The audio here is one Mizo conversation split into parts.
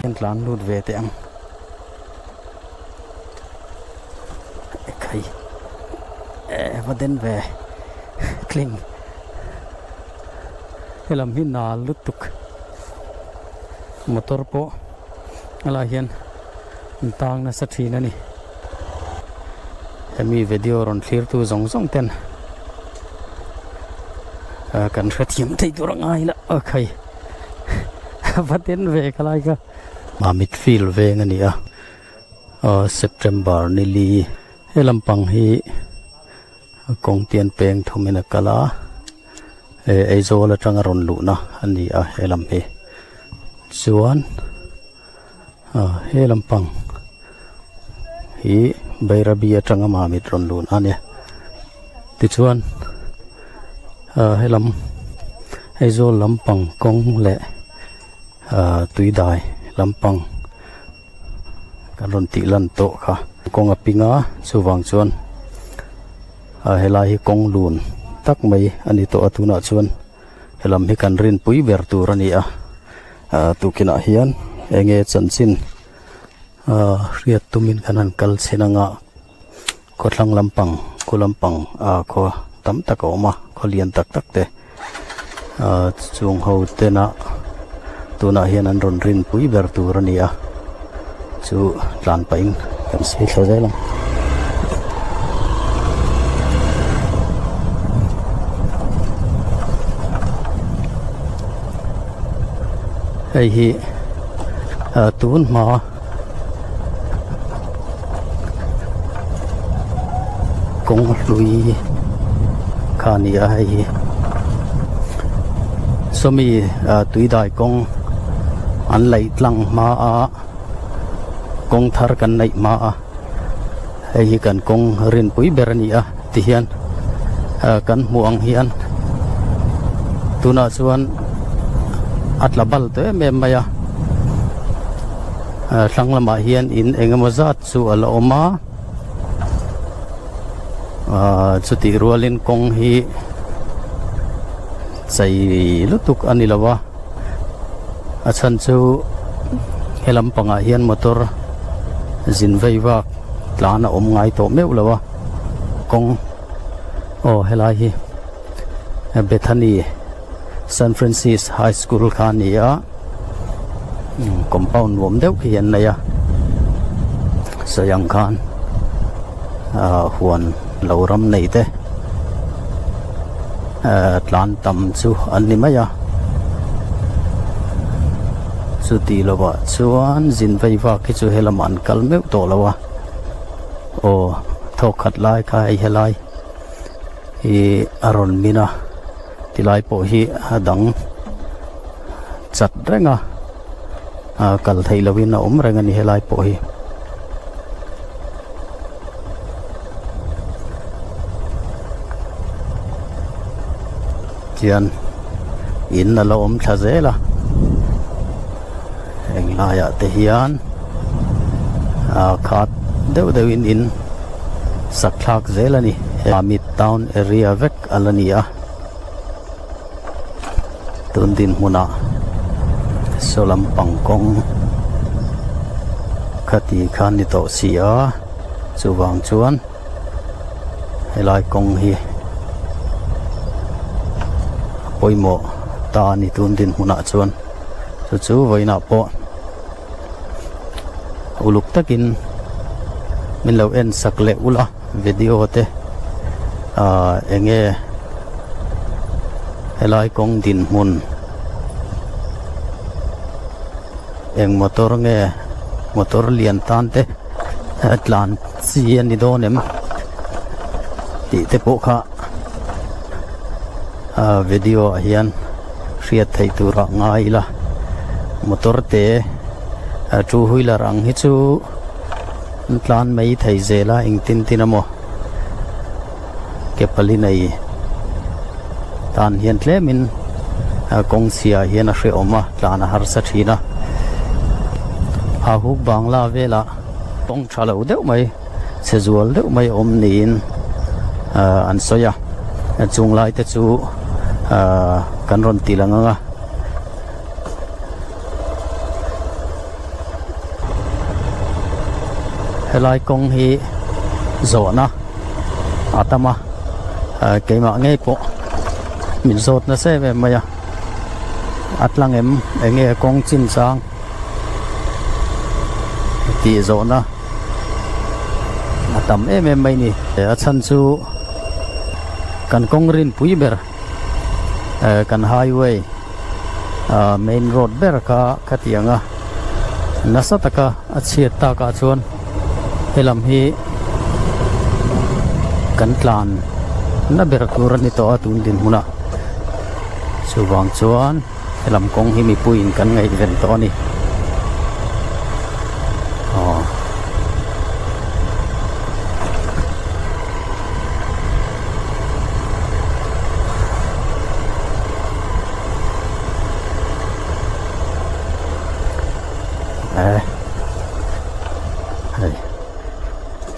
Kan tlan lut ve teh ang ekhai eh va den ve tling helam hi nal lutuk motor pawh a lai hian an tang nasa thin a ni. Hemi video rawn thlir tu zawng zawng ten kan hrethiam thei tur a ngai la a khai va den ve ka lai kha. Mamit field veng a ni a September ni li he lampang hi kawng tian peng thumin a kal a Aizawl atanga rawn luhna a ni a he lam hi chuan. He lampang hi Bairabi atanga Mamit rawn lun a nia tichuan he lam Aizawl lampang kawng leh Tuidai lampang kan rawn tih lan tawh kha kawng a ping a chuvang chuan helai hi kawng lun tak mai a ni tawh a tunah chuan. Helam hi kan rinpui ber tur a ni a ah tukinah hian enge chanchin ah hriat tumin kan han kal chhin anga khawthlang lampang khu lampang ah khaw tam tak a awm a khaw lian tak tak te ah chung ho tena tunah hian an rawn rinpui ber tur a ni a chu tlan pahin kan sawi thla zel ang. Hei hi ah tun hma kawng hlui kha a ni a hei hi sawmi ah tuidai kawng an laih tlang hma a. Kawng thar kan neih hma a, hei hi kan kawng rinpui ber a ni a tihian kan hmuh ang hian tunah chuan a tla bal tawh em em mai a, thlang lamah hian in eng emaw zat chu a la awm a, chutih rualin kawng hi chei lutuk a ni lo a. A chhan chu he lampangah hian motor zin vei vak tlan a awm ngai tawh meuh lo a kawng aw helai hi Bethany San Francis High School kha a ni a compound nuam deuh khi an nei a sawi ang khan ah huan lo ram nei te tlan tam chu an ni mai a chuti lovah chuan zin vei vak hi chu helamah an kal meuh tawh lo a aw thawk khat lai kha hei helai hi a rawn min a tilai pawh hi a dang chat reng a kal theih lovin a awm reng a ni helai pawh hi. Tian in a lo awm thla zel a heng laiah te hian ah khat deuh deuh in in sak thlak zel a ni Mamit town area vek a la ni a tun dinhmunah saw lampang kawng khati khan ni tawh si a chuvang chuan helai kawng hi a pawimawh ta a ni tun dinhmunah chuan chu chu vawiinah pawh uluk takin min lo en sak leh ula video te ah eng nge helai kawng dinhmun eng motor nge motor lian tan te tlan chi a ni dawn em tih te pawh kha. Video ah hian hriat theih turah ngai ila motor te two wheeler ang hi chu an tlan mai thei zel a engtin tin emaw ke pali nei tan hian tlemin kawng chhia hian a hrehawm a tlan a harsa thin a hahuk bangla velah kawng tha lo deuh mai. Chhe zual deuh mai awm niin ahh an sawi a chung lai te chu ahh kan rawn ti lang ang a. Helai kawng hi zawhna a tam a ahh keimah ngei pawh min zawt nasa em em mai a a tlang em eng nge kawng chin chang tih zawhna. A tam em em mai ni. A chhan chu kan kawng rinpui ber kan highway main road ber kha khatiang a nasa taka a chhiat takah chuan helam hi kan tlan na ber tur a ni tawh a tun dinhmunah chuvang chuan. Helam kawng hi mipuiin kan ngaihven tawh a ni. Aw. Eh. Hei.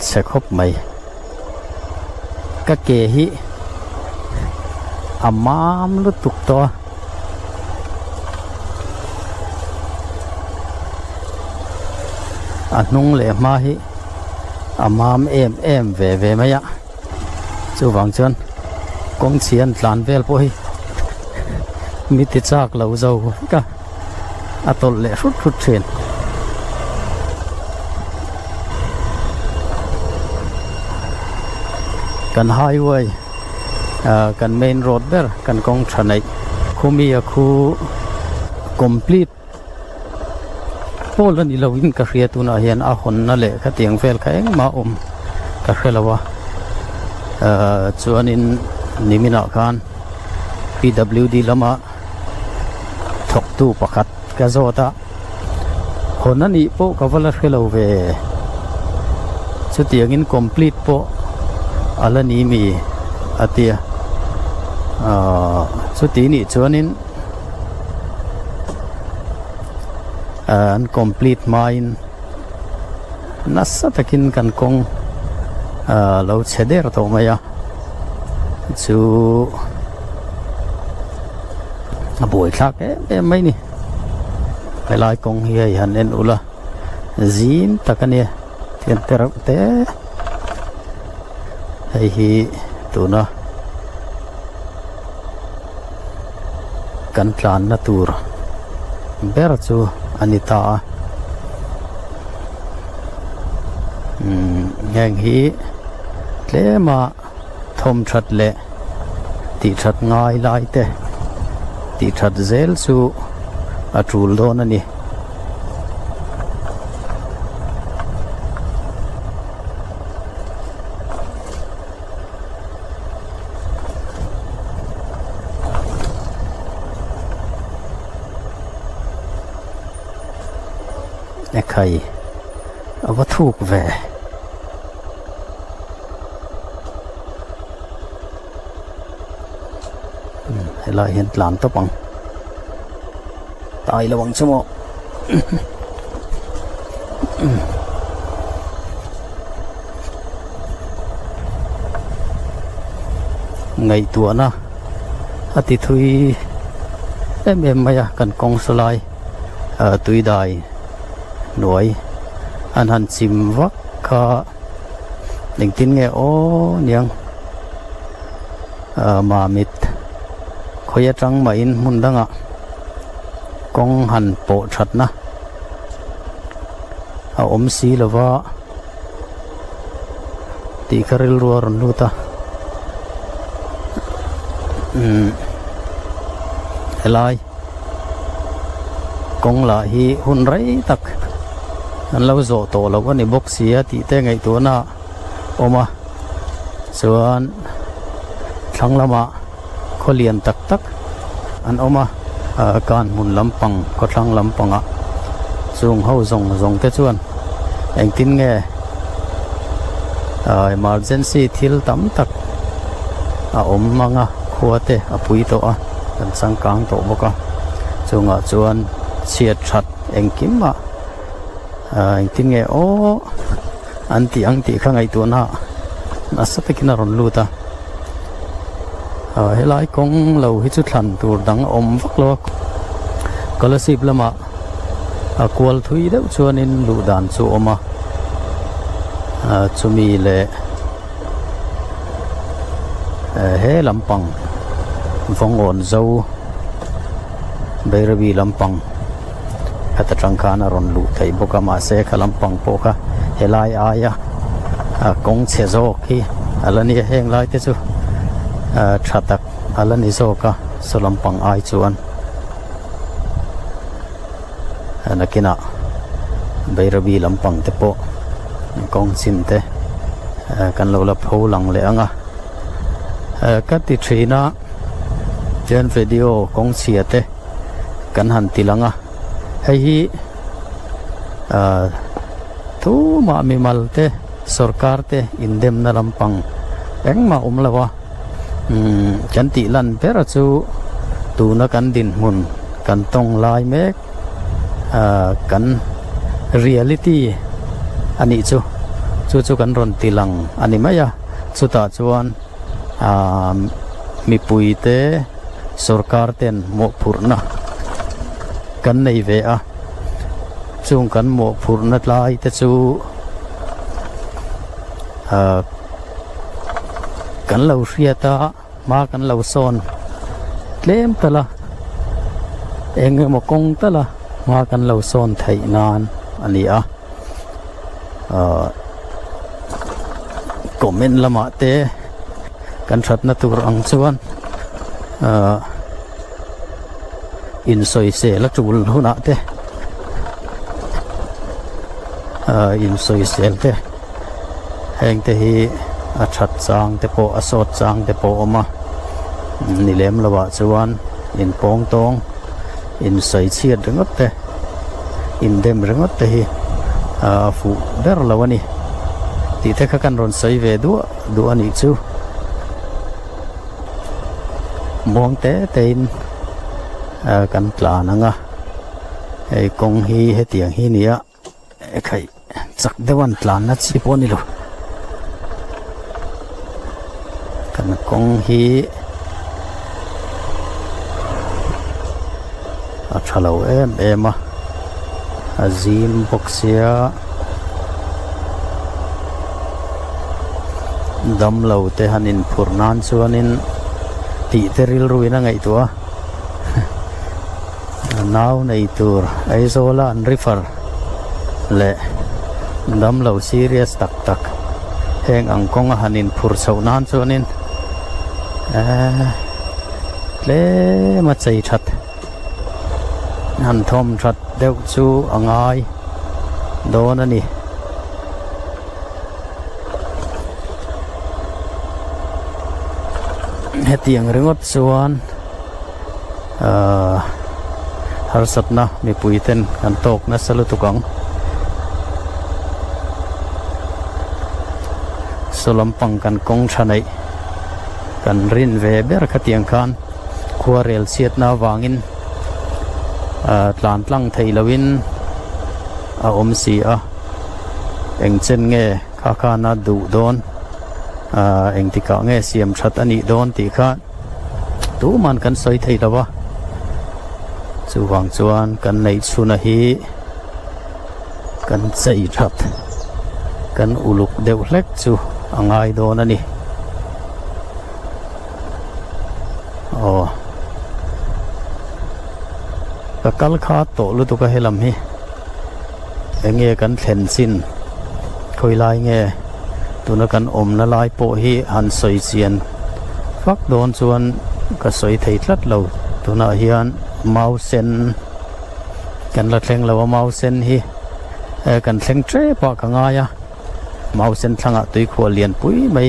Chhe khawp mai. Ka ke hi a mam lutuk tawh a. A hnung leh hma hi a mam em em ve ve mai a chuvang chuan kawng chhi an tlan vel pawh hi mi ti chak lo zo vek a a tawlh leh hrut hrut thin. Kan highway ah kan main road ber kan kawng tha neih khumi a khu complete pawl a ni lo in ka hria tunah hian a hawnna leh khatiang vel kha engmah a awm ka hre lo a ah chuanin niminah khan P_W_D lama thawktu pakhat ka zawt a hawn a nih pawh ka va la hre lo ve chutiangin complete pawh a la ni mi a tia ahh chuti nih chuanin ahh an complete hmain nasa takin kan kawng ahh lo chhe der tawh mai a chu. A buai thlak em em mai ni helai kawng hi hei han en ula zim tak a nia thian te reuh te hei hi tuna kan tlanna tur ber chu a ni ta a umm heng hi tlema. Thawm that leh tih that ngai lai te tih that zel chu a tul dawn a ni. Ekhai a va thuk ve. Helai hian tlan tawp ang tai lo ang chu maw ngaihtuahna a ti thui em em mai a kan kawng saw lai tui dai hnuai an han chim vak kha. Engtin nge aw niang ah mamit khawi atang mahin hmun dangah kawng han pawh thatna a awm si lova tih kha rilru a rawn lut a umm helai kawng lah hi hun rei tak an lo zawh tawh loh a ni bawk si a tih te ngaihtuahna a awm a chuan thlang lamah. khaw lian tak tak an awm a, kan hmun lampang khawthlang lampangah chung ho zawng zawng te chuan engtin nge emergency thil tam tak a awm ang a khua te a pui tawh a kan changkang tawh bawk a chungah chuan chhiat that engkim ah engtin nge aw an tih ang tih kha ngaihtuahna nasa takin a rawn lut a ah helai kawng lo hi chu thlan tur dang a awm vak lo a scholarship lamah a kual thui deuh chuanin luh dan chu a awm a ah chumi leh he lampang vawngawn zo Bairabi lampang heta tang khan a rawn luh theih bawk a mahse kha lampang pawh kha helai aia kawng chhe zawk hi a la nia heng lai te chu tha tak a la ni zawk a saw lampang ai chuan nakinah Bairabi lampang te pawh kawng chin te kan lo la pho lang leh ang a ka ti thin a chuan video kawng chhia te. Kan han ti lang a, hei hi ah tumah mimal te sorkar te indemna lampang engmah awm lo a, umm kan tih lan ber chu tuna kan dinhmun kan tawng lai mek ah kan reality a nih chu, chu chu kan rawn ti lang a ni mai a, chutah chuan ah mipui te. Sorkar ten mawhphurhna kan nei ve a, chung kan mawhphurhna tlai te chu ah kan lo hriat a, hma kan lo sawn tlem tal a, eng emaw kawng tal a hma kan lo sawn theih nan a ni a, ah comment lamah te. Kan thatna tur ang chuan ahh insawisel a tul hunah te ahh insawisel te heng te hi a that chang te pawh a sawt chang te pawh a awm a ni lem lo ah chuan inpawng tawng insawi chhiat ringawt te indem ringawt te hi a fuh ber lo a ni tih te kha kan rawn sawi ve duah. Duh a nih chu muang te te in kan tlan ang a hei kawng hi hetiang hi a ni a ekhai chak deuh an tlan na chi pawh a ni lo kan kawng hi a tha lo em em a a zim bawk sia damlo te han inphurh nan chuanin tih te rilru in a ngaihtuah a nau nei tur Aizawl a an refer leh damlo serious tak tak heng ang kawnga han inphurh chhoh nan chuanin eee. Tlem a chei that han thawm that deuh chu a ngai dawn a ni. Hetiang ringawt chuan ahh harsatna mipui ten kan tawk nasa lutuk ang. Saw lampang kan kawng tha neih. Kan rin ve ber khatiang khan khuarel chhiatna avangin tlan tlang thei loin a awm si a, eng chen nge kha khana duh dawn, engtikah nge siam that a nih dawn tih kha tuman kan sawi thei lo a, chuvang chuan kan neih chhuna hi kan chei that kan uluk deuh hlek chu a ngai dawn a ni aw ka kal kha tawh lutuk a helam hi enge kan thlen chin khawi lai nge tuna kan awmna lai pawh hi han sawi chian vak dawn chuan ka sawi thei tlat lo tunah hian mau sen. Kan la thleng lo a mau sen hi kan thleng tep ah ka ngai a mau sen thlangah tuikhuah lian pui mai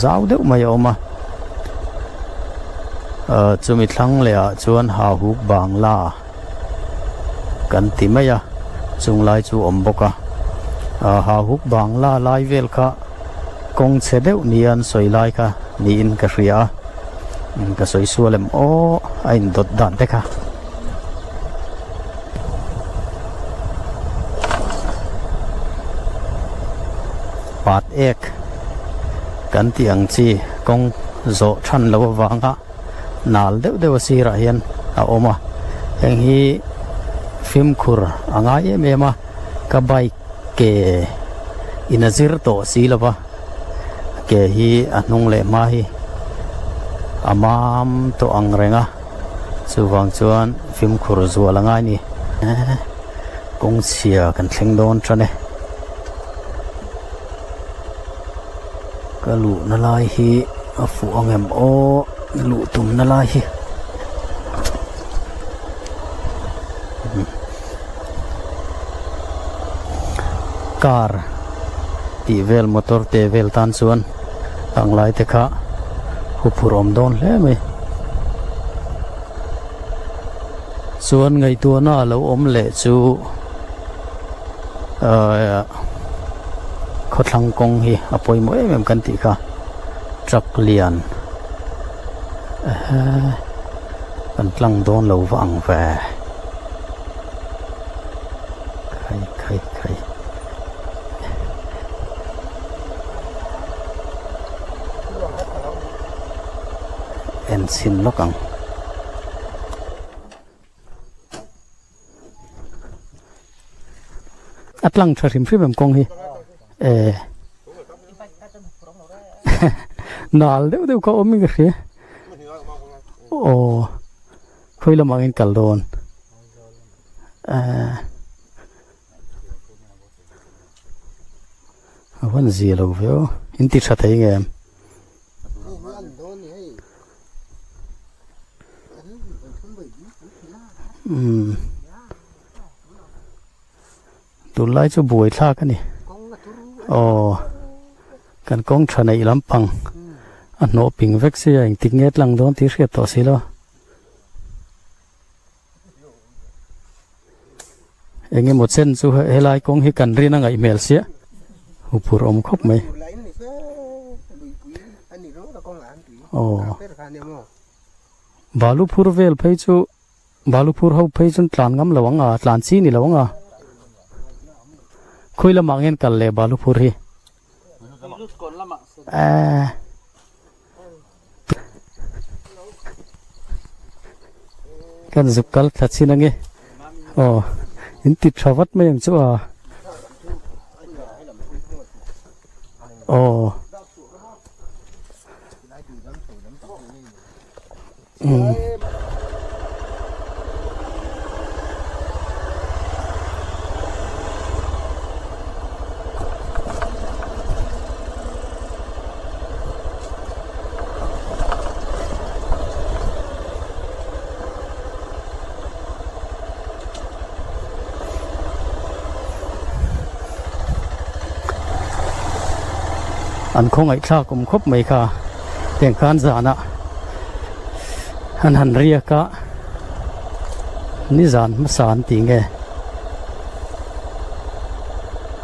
zau deuh mai a awm a. Ahh chumi thlang leh ah chuan hahuk bangla kan ti mai a chung lai chu awm bawk a ahh hahuk bangla lai vel kha kawng chhe deuh nia an sawi lai kha niin ka hria a ka sawi sual em aw a indawt dan te kha. Pat ek kan tih ang chi kawng zawh than loh avanga nal deuh deuh a sirah hian a awm a heng hi fimkhur a ngai em em a ka bike ke in a zir tawh si lo va ke hi a hnung leh hma hi a mam tawh ang reng a. Chuvang chuan fimkhur zual a ngai ni. Kawng chhia kan thleng dawn tan e. Ka luhna lai hi a fuh ang em aw luh tumna lai hi. Car tih vel motor te vel tan chuan ang lai te kha huphurh awm dawn hle mai. Chuan ngaihtuahna a lo awm leh chu ahh khawthlang kawng hi a pawimawh em em kan tih kha truck lian ehh kan tlang dawn lo va ang ve. Khai khai khai. En chhin lawk ang. A tlang tha hrim hrim em kawng hi. Eh. Nal deuh deuh kha awm in ka hria. Aw. Khawi lamah nge kal dawn? Ehh a van zia lo ve aw in ti tha thei nge em? Umm tunlai chu buai thlak a ni aw kan kawng tha neih lampang a hnawh ping vek sia engtik nge tlang dawn tih hriat tawh si lo. Eng emaw chen chu helai kawng hi kan rin a ngaih hmel sia huphur awm khawp mai. Aw balu phur vel phei chu balu phur ho phei chuan tlan ngam lo ang a tlan chi ni lo ang a khawi lamah nge an kal leh balu phur hi. Ehh. Kan zuk kal thla chin ange aw in ti tha vat mai ang chu a aw umm. An khawngaihthlak awm khawp mai kha tiang khan zanah an han riak a nizan hmasa an tih nge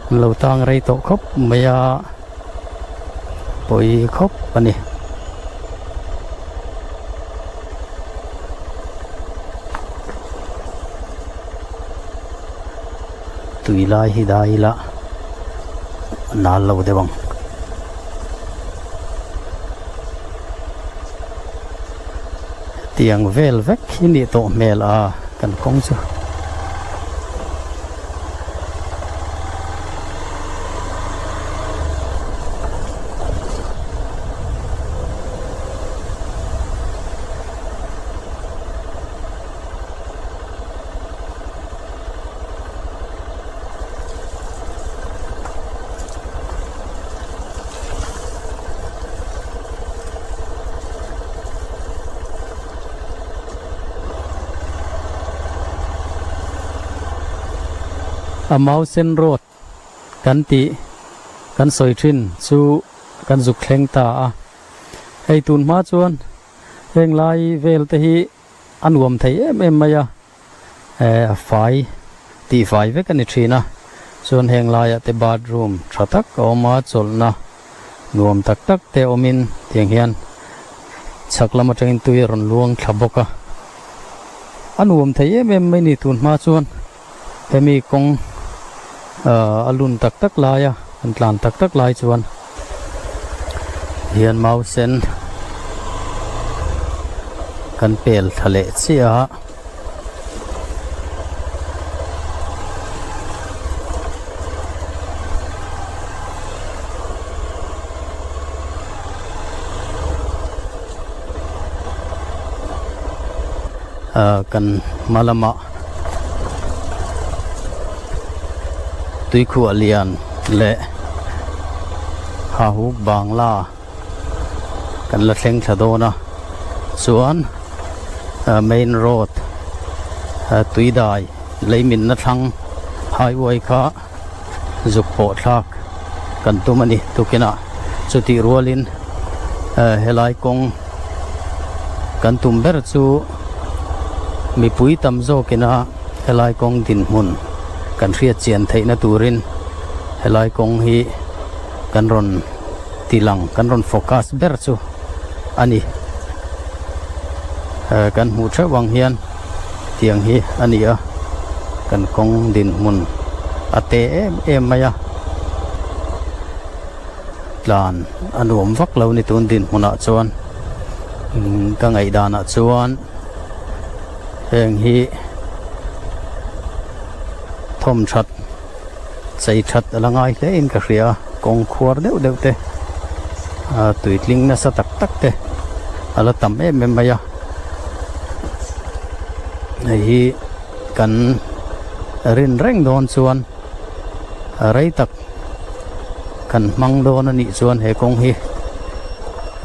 an lo tang rei tawh khawp mai a pawi khawp a ni. Tui lai hi dai ila nal lo deuh ang. Tiang vel vek hi nih tawh hmel a kan kawng chu. A Mausen Road kan tih kan sawi thin chu kan zuk thleng ta a, hei tun hma chuan. Heng lai vel te hi a nuam thei em em mai a, a fai tih fai vek a ni thin a, chuan heng laiah te bathroom tha tak a awm a, chawlhna nuam tak tak te awmin tiang hian chhak lam atangin tui a rawn luang thla bawk a, a nuam thei em em mai ni tun hma chuan hemi kawng a lun tak tak lai a an tlan tak tak lai chuan hian mau sen kan pel thla leh chiah a. Kan hma lamah tuikhuah lian leh hahuk bangla kan la thleng thla dawn a chuan main road tuidai lei minna thlang highway kha zuk pawh thlak kan tum a ni tukinah chutih rualin helai kawng kan tum ber chu mipui tam zawkina helai kawng dinhmun kan hriat chian theihna turin helai kawng hi kan rawn ti lang kan rawn focus ber chu a ni kan hmuh theuh ang hian tiang hi a ni a kan kawng dinhmun a te em em mai a tlan a nuam vak lo ni tun dinhmunah chuan ka ngaihdanah chuan heng hi thawm that Chei that a la ngai hle in ka hria a, kawng khuar deuh deuh te ah tui tling nasa tak tak te a la tam em em mai a, hei hi kan rin reng dawn chuan rei tak kan hmang dawn a nih chuan he kawng hi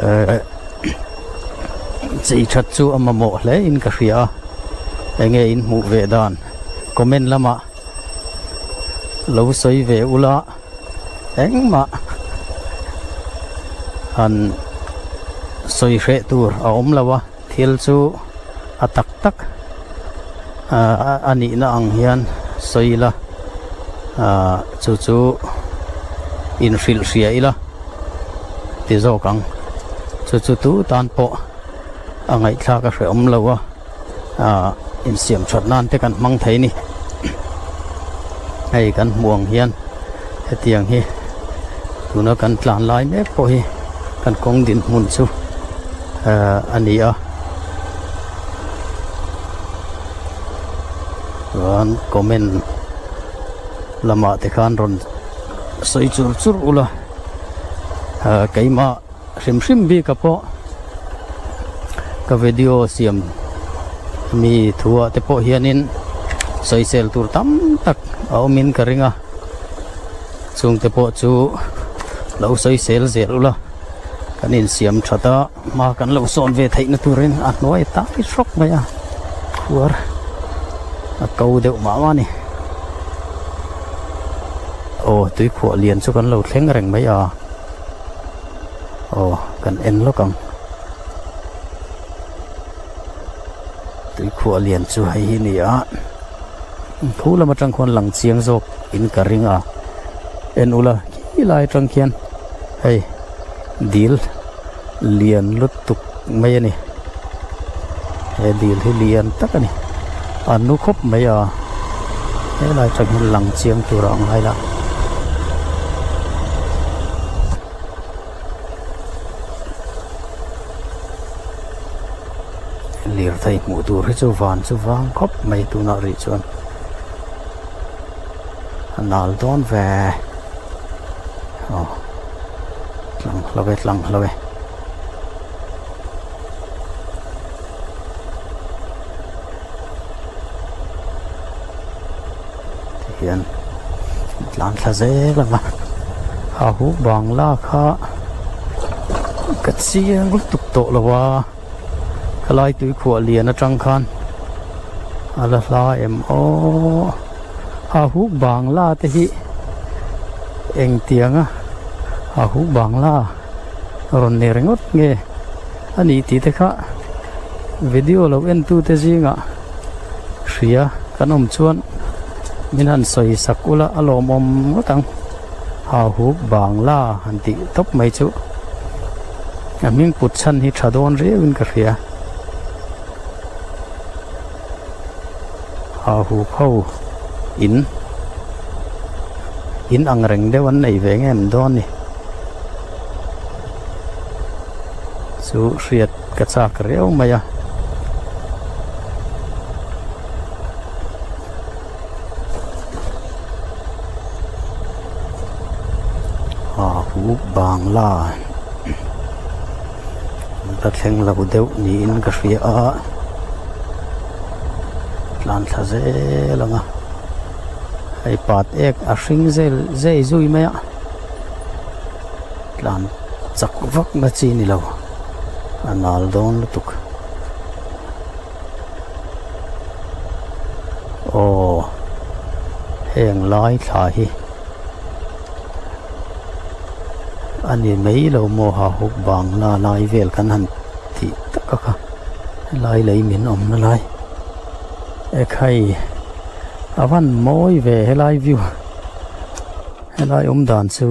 eh chei that chu a mamawh hle in ka hria a, enge in hmuh ve dan comment lamah. Lo sawi ve ula engmah han sawi hreh tur a awm lo a, thil chu a tak tak a nihna ang hian sawi ila chu chu inhrilh hria ila ti zawk ang chu chu tu tan pawh a ngaihthlak a hrehawm lo a. Ahh insiam that nan te kan hmang thei ni hei kan hmuh ang hian hetiang hi tuna kan tlan lai mek pawh hi kan kawng dinhmun chu ahh a ni a chuan comment lamah te khan rawn sawi chur chur ula ahh keimah. Hrim hrim bik a pawh ka video siam mi thu ah te pawh hianin sawisel tur tam tak a awmin ka ring a chung te pawh chu lo sawisel zel ula kan insiam that a hma kan lo sawn ve theih na turin a hnuai tai hrawk mai a khuar a ko deuh mah mah a ni aw tuikhuah lian chu kan lo thleng reng mai a. Aw kan en lawk ang tuikhuah lian chu hei hi ni a khu lam atang khuan lang chiang zawk in ka ring a en ula khi lai atang khian hei dil lian lutuk mai a ni he dil hi lian tak a ni a nu khawp mai a helai atang hian lang chiang tur a ang lai la. Lirthei hmuh tur hi chu van chu vang khawp mai tunah rih chuan a nal dawn ve aw tlang hlo e tlang hlo e. Tihian tlan thla zel ang a a huh bangla kha ka chiang lutuk tawh lo a khalai tuikhuah lian atang khan a la hla em aw a huh bangla te hi engtiang a a huh bangla rawn ni ringawt nge a ni tih te kha. Video lo en tu te zingah hria kan awm chuan min han sawi sak ula a lawmawm ngawt ang. Hauhuk Bangla han tih tawp mai chu a hming put chhan hi tha dawn riau in ka hria. Hauhuk ho in in ang reng deuh an nei ve ngem dawn ni chu hriat ka chak riau mai a. Hauhuk Bangla la thleng lo deuh niin ka hria a tlan thla zel ang a hei pat ek a hring zel zei zui mai a tlan chak vak na chi ni lo a nal dawn lutuk. Aw heng lai thla hi a ni mai lo maw ha huk bangla lai vel kan han tih tak a kha helai lei min awmna lai ekhai a van mawi ve helai view helai awm dan chu.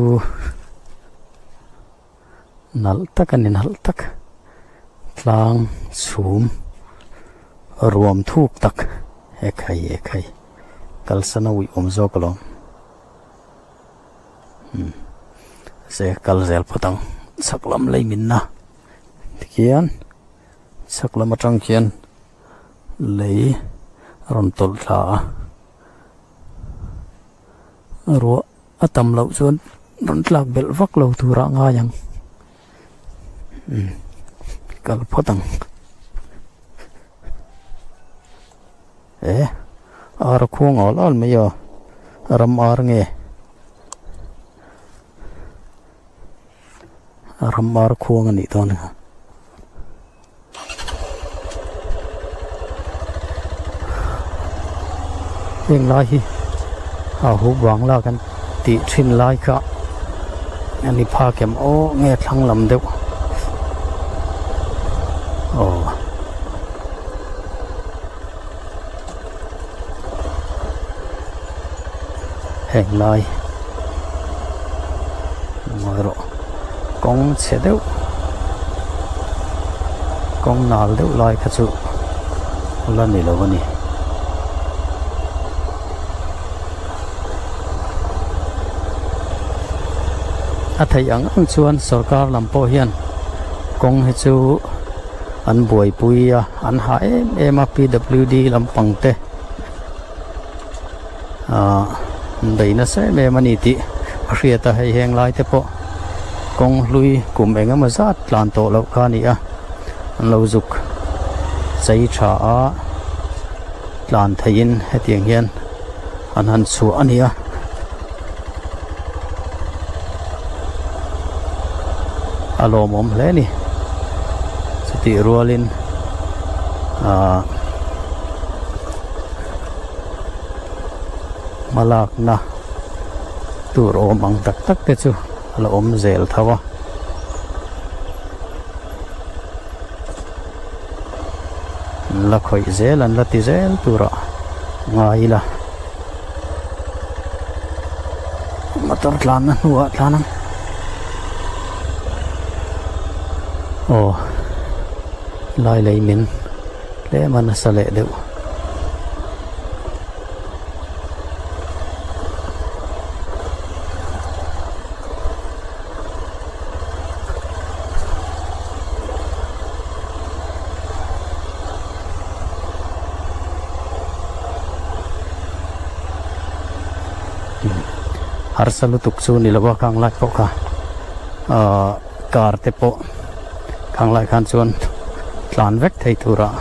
Nalh tak a ni nalh tak tlang chhum ruam thuk tak ekhai ekhai kalsan a uih awm zawk alawm umm se kal zel phawt ang chhak lam lei minna tikhian chhak lam atang khian lei a rawn tawlh thla a ruah. A tam loh chuan rawn tlak belh vak lo turah ngai ang umm kal phawt ang eh ar a khuang al al mai a ram ar nge ram ar khuang a nih dawn kha. Heng lai hi a hup vang lak an tih thin lai kha a ni phak em aw nge thlang lam deuh aw. Heng lai ngawi rawh kawng chhe deuh kawng nal deuh lai kha chu la ni lo a ni. A theih ang ang chuan sorkar lam pawh hian kawng hi chu an buaipui a an hah em em a P_W_D lampang te ahh an bei nasa em em a ni tih a hriat a hei heng lai te pawh kawng hlui kum eng emaw zat tlan tawh loh kha a ni a an lo zuk chei tha a tlan theihin hetiang hian an han chhuah a ni a. A lawmawm hle a ni chutih rualin ahh hmalakna tur awm ang tak tak te chu a la awm zel tho a. An la khawih zel an la ti zel turah ngai ila motor tlanna hnuah tlan ang aw lai lei min tlem a nasa leh deuh. Harsa lutuk chu ni lo a khang lai pawh kha ahh car te pawh khang lai khan chuan tlan vek thei turah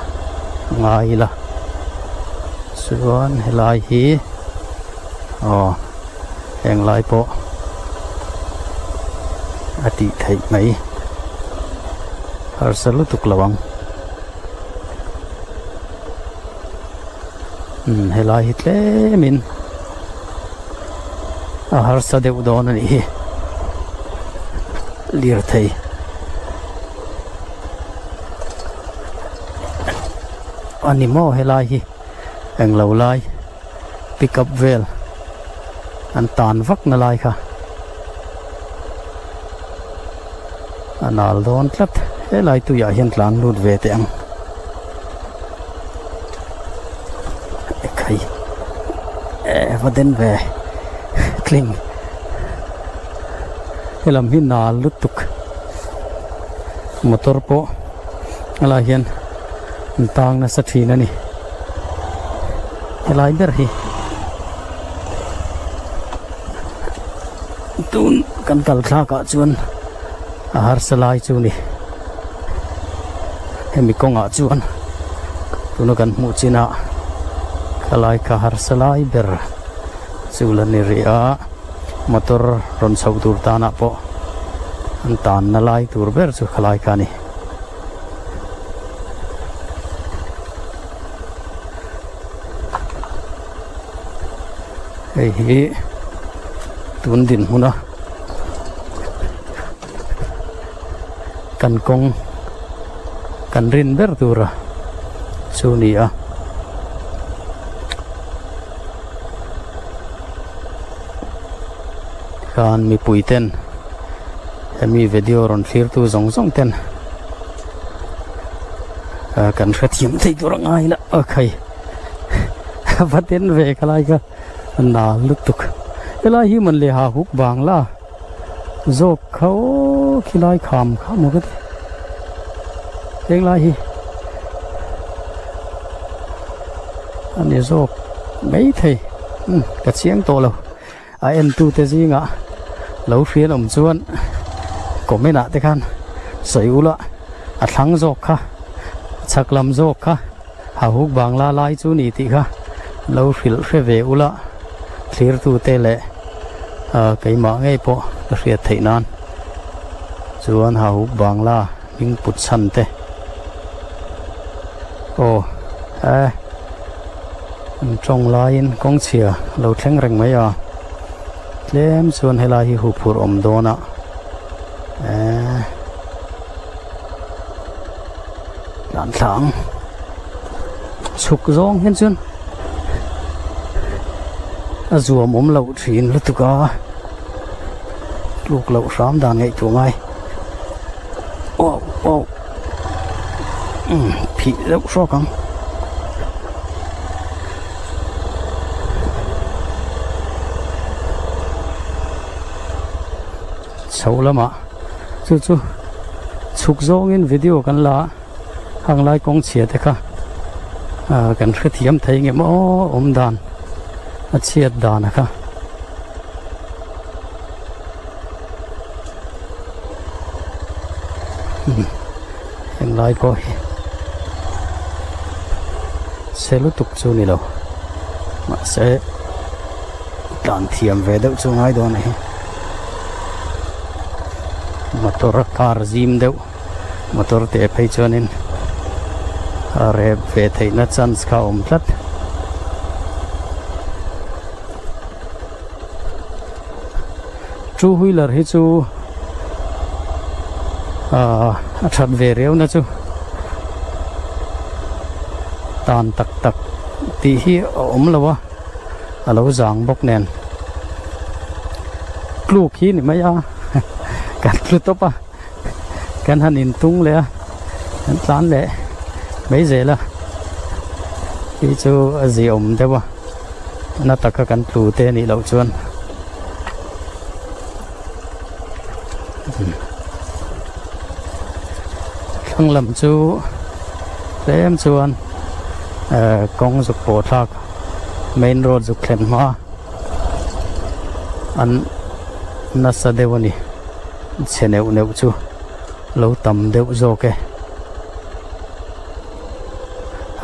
ngai ila chuan helai hi aw. Heng lai pawh a tih theih mai harsa lutuk lo ang umm helai hi tlemin a harsa deuh dawn a nih hi lirthei. a ni maw helai hi englo lai pick up vel an tan vak na lai kha a nal dawn tlat helai tuiah hian tlan lut ve teh ang ekhai eh va den ve tling helam hi nal lutuk motor pawh helai hian an tang nasa thin a ni helai ber hi tun kan kal thlak ah chuan a harsa lai chu ni hemi kawngah chuan tuna kan hmuh chinah khalai kha harsa lai ber chu la ni rih a motor rawn chhoh tur tanah pawh an tanna lai tur ber chu khalai kha a ni. Hei hi tun dinhmuna kan kawng kan rin ber tura chu a ni a. Khan mipui ten hemi video rawn thlir tu zawng zawng ten kan hrethiam thei tur a ngai la a khai va den ve ka lai kha a nal lutuk helai hi man leh ha huk bang la zawk kha aw khilai kham kha maw ka ti henglai hi a ni zawk maithei umm ka chiang tawh lo. A entute zingah lo hriat awm chuan comment ah te khan sawi ula a thlang zawk kha a chhak lam zawk kha hahuk bangla lai chu ni tih kha lo hrilh hre ve ula thlirtute leh ah keimah ngei pawh ka hriat theih nan chuan hahuk bangla hming put chhan te aw eh. An tawng laiin kawngchhia lo thleng reng mai a, tlem chuan helai hi huphurh awm dawn a eee tlan thla ang chhuk zawng hian chuan a zuam awm loh thin lutuk a tluk loh hram dan ngaihtuah ngai aw aw. Umm phih deuh hrawk ang. Chho lamah chu chu chhuk zawngin video kan la a hang lai kawng chhia te kha ah kan hrethiam thei nge maw awm dan a chhiat dan a kha. Henglai pawh hi chhe lutuk chu ni lo mahse tlan thiam ve deuh chu ngai dawn a hi motor a car zim deuh motor te phei chuanin a rep ve theihna chance kha a awm tlat. Two wheeler hi chu ahh a that ve riau na chu tan tak tak tih hi a awm lo a a lo zang bawk nen tluk hi ni mai a kan tlu tawp a kan han intung leh a kan tlan leh mai zel a hi chu a ziaawm deuh a na taka kan tlu te anih loh chuan thlang lam chu tlem chuan ehh kawng zuk pawh thlak main road zuk thlen hma an nasa deuh a ni. Chhe neuh neuh chu lo tam deuh zawk e.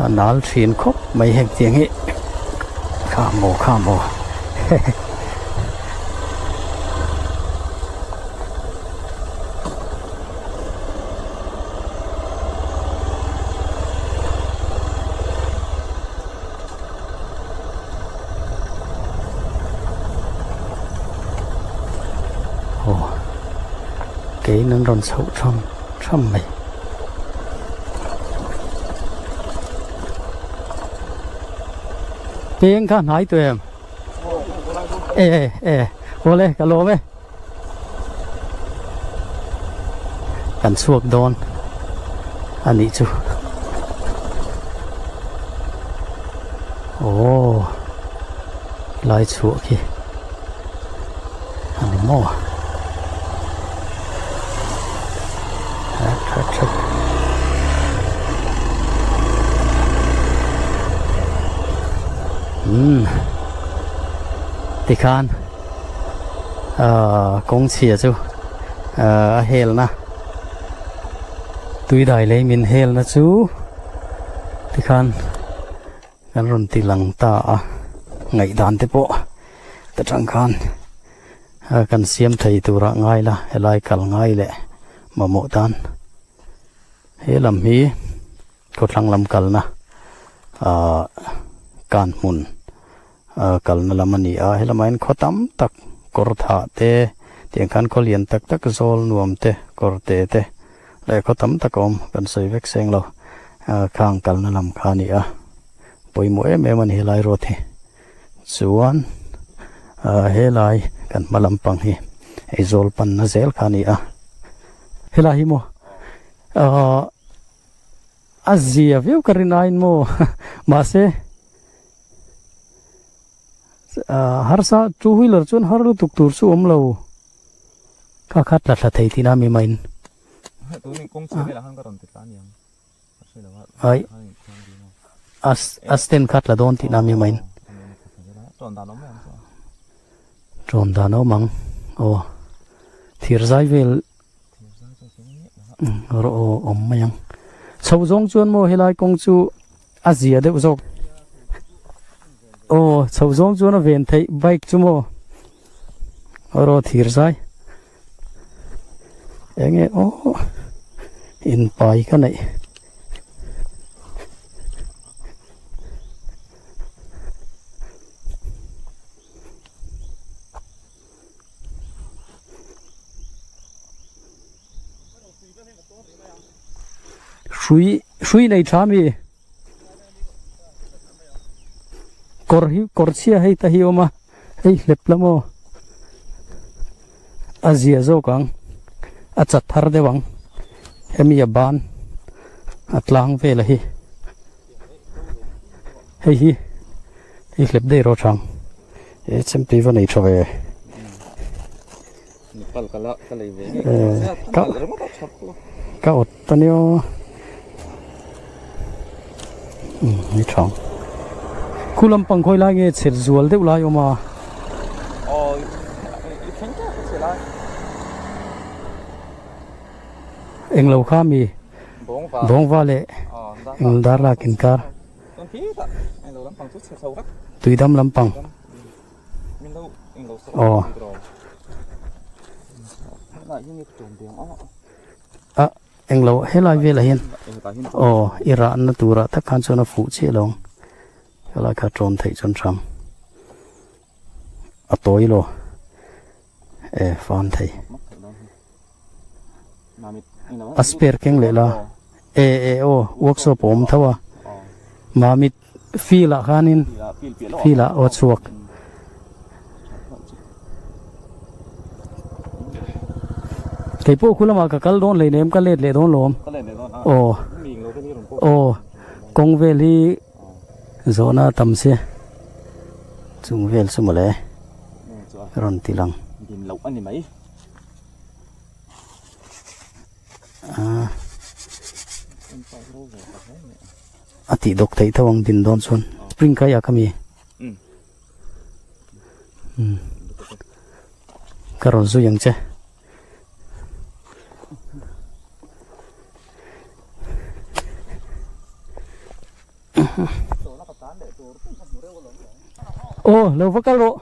A nal thin khawp mai heng tiang hi. Kha maw kha maw hehe. Aw keiin an rawn chhoh tham tham mai. Peng kha hnai tawh em? E e awle ka lawm e. Kan chhuak dawn a nih chu. Aww lai chhuah khi a ni maw? That that. Umm tikhan ahh kawng chhia chu ahh a helna tui dai lei min helna chu tikhan kan rawn ti lang ta a ngaihdan te pawh ta tang khan kan siam thei turah ngai la helai kal ngai leh mamawh tan he lam hi khawthlang lam kalna ahh kan hmun ahh kalna lam a ni a helamah hian khaw tam tak kawr thah te tiang khan khaw lian tak tak zawl nuam te kawr te te leh khaw tam tak a awm kan sawi vek seng lo ahh khang kalna lam kha a ni a pawimawh em em a ni helai road hi chuan ahh helai kan hma lampang hi Aizawl panna zel kha a ni a helai hi maw ahh a zia viau ka rin aiin maw mahse ahh harsa two wheeler chuan har lutuk tur chu awm lo kha kha tla thla thei tihna mi main ai a stand kha tla dawn tihna mi main tawn dan a awm ang aw thir zai vel rawh aw awm mai ang chho zawng chuan maw helai kawng chu a zia deuh zawk aw chho zawng chuan a ven theih bike chu maw rawh thir zai eng nge aw inpai ka neih. Hrui hrui nei tha mi kawr hi kawr chhia hei ta hi a awm a hei hlep la maw a zia zawk ang a chat thar deuh ang hemi a ban a tlang vel a hi hei hi hei hlep daih rawh thang. He chempui va nei tha ve. Nepal ka la ka lei ve nge. Ka ka awt ta nio. Um ni thang. Khu lampang khawi lai nge chhet zual deuh lai awm a. Aw i thleng tep a chhe lai. Englo kha mi bawngva leh eng dar lak inkar. Tuidam lampang aw a englo helai velah hian aw i rahna turah tak khan chuan a fuh chiah lo ang helai kha tawm theih chuan ṭham a tawi lo e fan thei a spare keng leh la e e aw workshop a awm tho a mamit field ah khanin field ah aw chhuak kei pawh khu lamah ka kal dawn hleinem ka let leh dawn lawm aw aw kawng vel hi zawhna a tam sia chung vel chu mawle rawn ti lang. A tih dawk theih tho ang din dawn chuan spring kha i ak ami ka rawn zui ang che. Aw lo va kal rawh.